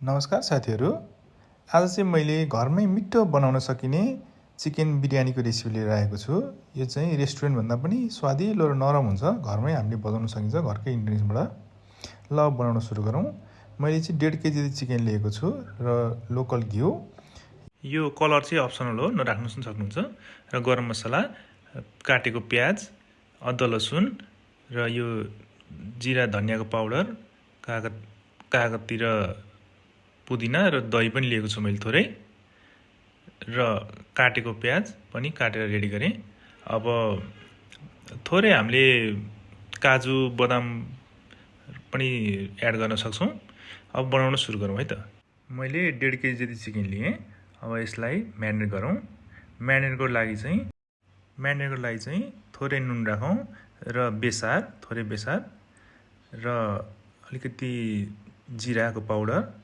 नमस्कार साथीहरू। आज चाहिँ मैले घरमै मिठो बनाउन सकिने चिकन बिरयानीको रेसिपी लिएर आएको छु। यो चाहिँ रेस्टुरेन्टभन्दा पनि स्वादिलो र नरम हुन्छ। घरमै हामीले बनाउन सकिन्छ घरकै इन्ग्रिडियन्ट्सबाट। ल बनाउन सुरु गरौँ। मैले चाहिँ 1.5 केजी चिकन लिएको छु र लोकल घिउ। यो कलर चाहिँ अप्सनल हो, नराख्नु पनि सक्नुहुन्छ। र गरम मसला, काटेको प्याज, अदुवा लसुन र यो जिरा धनियाको पाउडर, कागततिर पुदिना र दही पनि लिएको छु मैले थोरै, र काटेको प्याज पनि काटेर रेडी गरेँ। अब थोरै हामीले काजु बदाम पनि एड गर्न सक्छौँ। अब बनाउन सुरु गरौँ है त। मैले 1.5 केजी जति चिकन लिएँ। अब यसलाई म्यारिनेट गरौँ। म्यारिनेटको लागि चाहिँ थोरै नुन राखौँ र थोरै बेसार र अलिकति जिराको पाउडर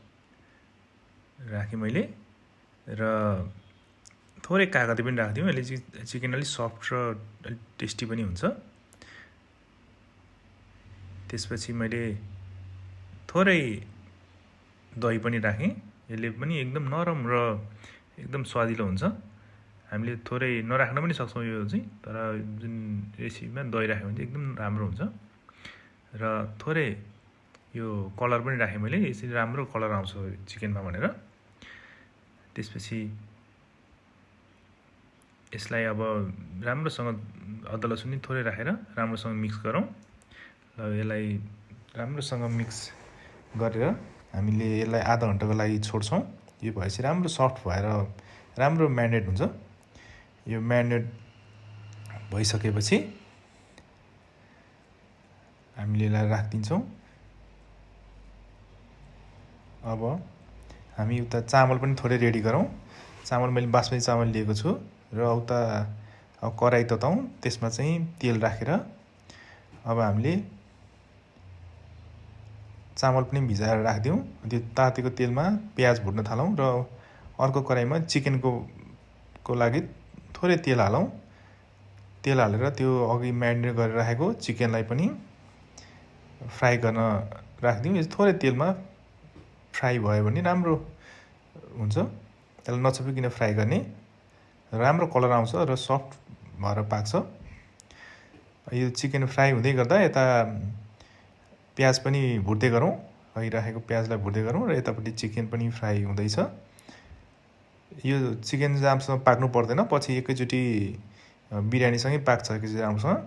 राखेँ मैले, र थोरै कागती पनि राखिदिउँ। यसले चाहिँ चिकन अलिक सफ्ट र अलिक टेस्टी पनि हुन्छ। त्यसपछि मैले थोरै दही पनि राखेँ। यसले पनि एकदम नरम र एकदम स्वादिलो हुन्छ। हामीले थोरै नराख्न पनि सक्छौँ यो चाहिँ, तर जुन रेसिपीमा दही राख्यो भने चाहिँ एकदम राम्रो हुन्छ। र थोरै यो कलर पनि राखेँ मैले, यसरी राम्रो कलर आउँछ चिकनमा भनेर। त्यसपछि यसलाई अब राम्रोसँग अदुवा लसुन थोरै राखेर राम्रोसँग मिक्स गरौँ। र यसलाई राम्रोसँग मिक्स गरेर हामीले यसलाई आधा घन्टाको लागि छोड्छौँ। यो भएपछि राम्रो सफ्ट भएर राम्रो म्यारिनेट हुन्छ। यो म्यारिनेट भइसकेपछि हामीले यसलाई राखिदिन्छौँ। अब हामी उता चामल पनि थोरै रेडी गरौँ। चामल मैले बासमती चामल लिएको छु र उता कराही तताउँ। त्यसमा चाहिँ तेल राखेर अब हामीले चामल पनि भिजाएर राखिदिउँ। त्यो तातेको तेलमा प्याज भुट्न थालौँ र अर्को कराहीमा चिकनको लागि थोरै तेल हालौँ। तेल हालेर त्यो अघि म्यारिनेट गरेर राखेको चिकनलाई पनि फ्राई गर्न राखिदिउँ। यो थोरै तेलमा फ्राई भयो भने राम्रो हुन्छ। त्यसलाई नछोपिकन फ्राई गर्ने, राम्रो कलर आउँछ र सफ्ट भएर पाक्छ। यो चिकन फ्राई हुँदै गर्दा यता प्याज पनि भुट्दै गरौँ। अघि राखेको प्याजलाई भुट्दै गरौँ र यतापट्टि चिकन पनि फ्राई हुँदैछ। यो चिकन राम्रोसँग पाक्नु पर्दैन, पछि एकैचोटि बिरयानीसँगै पाक्छ एकैचोटि राम्रोसँग।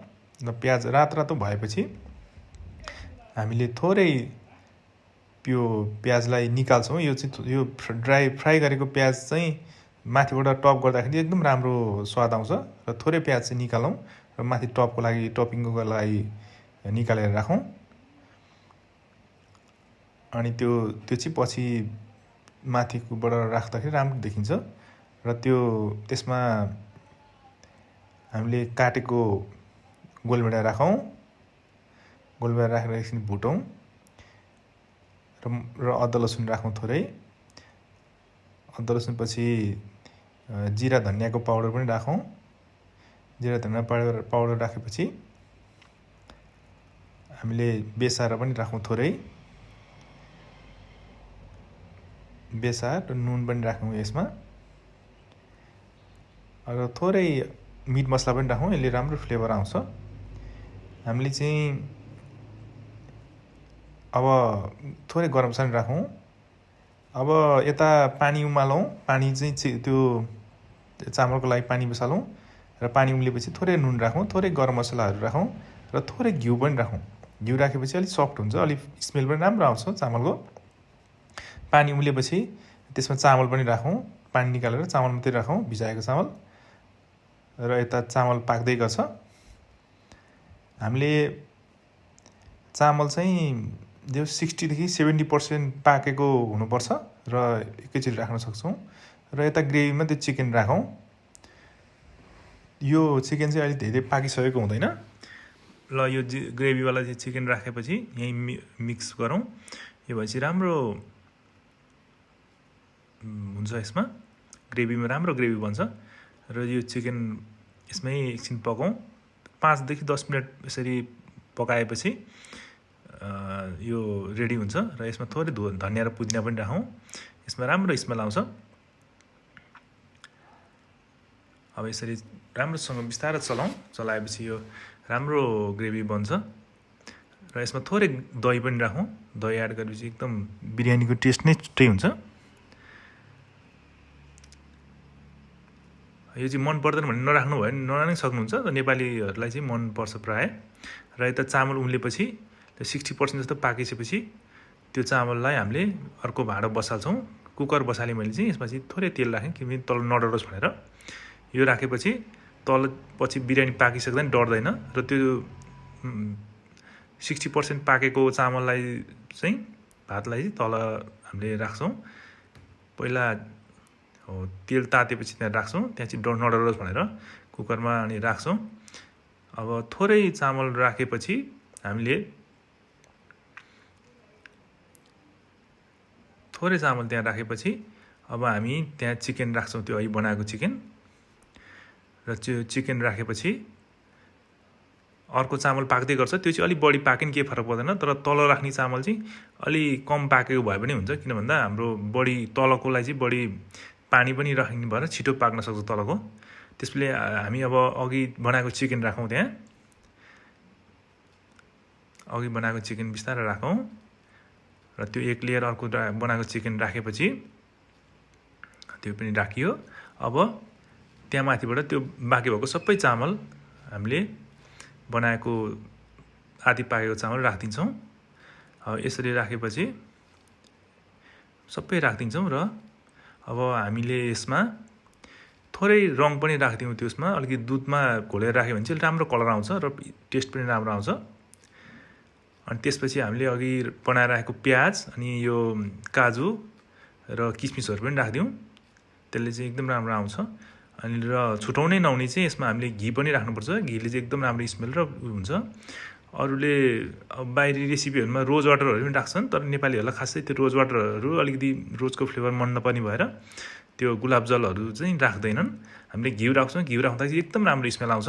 र प्याज रातो भएपछि हामीले थोरै यो प्याजलाई निकाल्छौँ। यो चाहिँ यो फ्राई गरेको प्याज चाहिँ माथिबाट टप गर्दाखेरि एकदम राम्रो स्वाद आउँछ। र थोरै प्याज चाहिँ निकालौँ र माथि टपिङको लागि निकालेर राखौँ। अनि त्यो चाहिँ पछि माथिबाट राख्दाखेरि राम्रो देखिन्छ। र त्यसमा हामीले काटेको गोलभेडा राखौँ। गोलभेडा राखेर एकछिन भुटौँ र अदुवा लसुन राखौँ थोरै। अदुवा लसुन पछि जिरा धनियाको पाउडर पनि राखौँ। जिरा धनिया पाउडर राखेपछि हामीले बेसार पनि राखौँ थोरै। बेसार र नुन पनि राखौँ यसमा। र थोरै मिट मसला पनि राखौँ, यसले राम्रो फ्लेभर आउँछ। हामीले चाहिँ अब थोरै गरम मसला राखौँ। अब यता पानी उमालौँ। पानी चाहिँ त्यो चामलको लागि पानी बसालौँ र पानी उम्लेपछि थोरै नुन राखौँ, थोरै गरम मसलाहरू राखौँ र थोरै घिउ पनि राखौँ। घिउ राखेपछि अलिक सफ्ट हुन्छ, अलिक स्मेल पनि राम्रो आउँछ चामलको। पानी उम्लेपछि त्यसमा चामल पनि राखौँ। पानी निकालेर चामल मात्रै राखौँ, भिजाएको चामल। र यता चामल पाक्दै गर्छ। हामीले चामल चाहिँ 60 देखि 70% पाकेको हुनुपर्छ र एकैचोटि राख्न सक्छौँ। र यता ग्रेभीमा त्यो चिकन राखौँ। यो चिकन चाहिँ अहिले धेरै पाकिसकेको हुँदैन। ल यो ग्रेभीवाला चाहिँ चिकन राखेपछि यहीँ मिक्स गरौँ। यो भएपछि राम्रो हुन्छ। यसमा ग्रेभीमा राम्रो ग्रेभी बन्छ। र यो चिकन यसमै एकछिन पकाउँ। 5 देखि 10 मिनट यसरी पकाएपछि यो रेडी हुन्छ र यसमा थोरै धनिया र पुदिना पनि राखौँ। यसमा राम्रो स्मेल आउँछ। अब यसरी राम्रोसँग बिस्तारै चलाएपछि यो राम्रो ग्रेभी बन्छ र यसमा थोरै दही पनि राखौँ। दही एड गरेपछि एकदम बिरयानीको टेस्ट नै छुट्टै हुन्छ। यो चाहिँ मन पर्दैन भने नराख्नु भयो भने नराख्नै सक्नुहुन्छ। नेपालीहरूलाई चाहिँ मनपर्छ प्रायः। र यता चामल उम्लेपछि त्यो 60% जस्तो पाकिसकेपछि त्यो चामललाई हामीले अर्को भाँडो बसाल्छौँ। कुकर बसालेँ मैले चाहिँ। यसमा चाहिँ थोरै तेल राखेँ किनभने तल नडरोस् भनेर। यो राखेपछि तल पछि बिरयानी पाकिसक्दा नि डढ्दैन र त्यो 60% पाकेको चामललाई चाहिँ भातलाई तल हामीले राख्छौँ। पहिला तेल तातेपछि त्यहाँ राख्छौँ। त्यहाँ चाहिँ नडरोस् भनेर कुकरमा अनि राख्छौँ। अब थोरै चामल राखेपछि हामीले थोरै चामल त्यहाँ राखेपछि अब हामी त्यहाँ चिकन राख्छौँ। त्यो अघि बनाएको चिकन र त्यो चिकन राखेपछि अर्को चामल पाक्दै गर्छ। त्यो चाहिँ अलिक बढी पाके नि केही फरक पर्दैन। तर तल राख्ने चामल चाहिँ अलि कम पाकेको भए पनि हुन्छ। किन भन्दा हाम्रो बढी तलकोलाई चाहिँ बढी पानी पनि राख्ने भएर छिटो पाक्न सक्छ तलको। त्यसले हामी अब अघि बनाएको चिकन राखौँ। त्यहाँ अघि बनाएको चिकन बिस्तारै राखौँ र त्यो एक लेयर अर्को बनाएको चिकन राखेपछि त्यो पनि राखियो। अब त्यहाँ माथिबाट त्यो बाँकी भएको सबै चामल हामीले बनाएको आधी पाकेको चामल राखिदिन्छौँ। यसरी राखेपछि सबै राखिदिन्छौँ र अब हामीले यसमा थोरै रङ पनि राखिदिउँ। त्यसमा अलिकति दुधमा घोलेर राख्यो भने चाहिँ राम्रो कलर आउँछ र टेस्ट पनि राम्रो आउँछ। अनि त्यसपछि हामीले अघि बनाएर राखेको प्याज अनि यो काजु र किसमिसहरू पनि राखिदिउँ। त्यसले चाहिँ एकदम राम्रो आउँछ। अनि र छुटाउनै नहुने चाहिँ यसमा हामीले घी पनि राख्नुपर्छ। घीले चाहिँ एकदम राम्रो स्मेल र हुन्छ। अरूले बाहिरी रेसिपीहरूमा रोज वाटरहरू पनि राख्छन्। तर नेपालीहरूलाई खासै त्यो रोज वाटरहरू अलिकति रोजको फ्लेभर मन नपर्ने भएर त्यो गुलाब जलहरू चाहिँ राख्दैनन्। हामीले घिउ राख्छौँ। घिउ राख्दा चाहिँ एकदम राम्रो स्मेल आउँछ।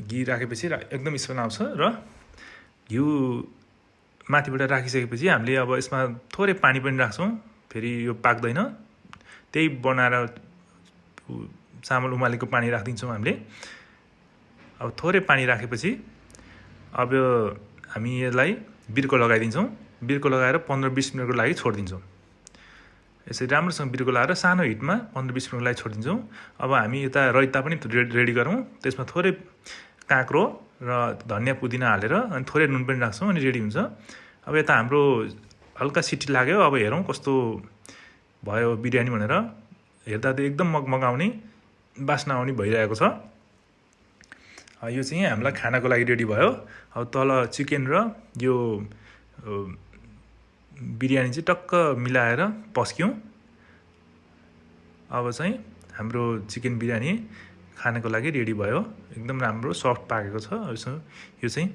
घी राखेपछि एकदम स्मेल आउँछ र घिउ माथिबाट राखिसकेपछि हामीले अब यसमा थोरै पानी पनि राख्छौँ। फेरि यो पाक्दैन। त्यही बनाएर चामल उमालेको पानी राखिदिन्छौँ हामीले। अब थोरै पानी राखेपछि अब हामी यसलाई बिर्को लगाइदिन्छौँ। बिर्को लगाएर 15-20 मिनटको लागि छोडिदिन्छौँ। यसरी राम्रोसँग बिर्को लगाएर सानो हिटमा 15-20 मिनटको लागि छोडिदिन्छौँ। अब हामी यता रायता पनि रेडी गरौँ। त्यसमा थोरै काँक्रो र धनिया पुदिना हालेर अनि थोरै नुन पनि राख्छौँ अनि रेडी हुन्छ। अब यता हाम्रो हल्का सिटी लाग्यो। अब हेरौँ कस्तो भयो बिरयानी भनेर। हेर्दा त एकदम मगमगाउने बास्ना आउने भइरहेको छ। यो चाहिँ हामीलाई खानाको लागि रेडी भयो। अब तल चिकन र यो बिरयानी चाहिँ टक्क मिलाएर पस्क्यौँ। अब चाहिँ हाम्रो चिकन बिरयानी खानको लागि रेडी भयो। एकदम राम्रो सफ्ट पाकेको छ। यो चाहिँ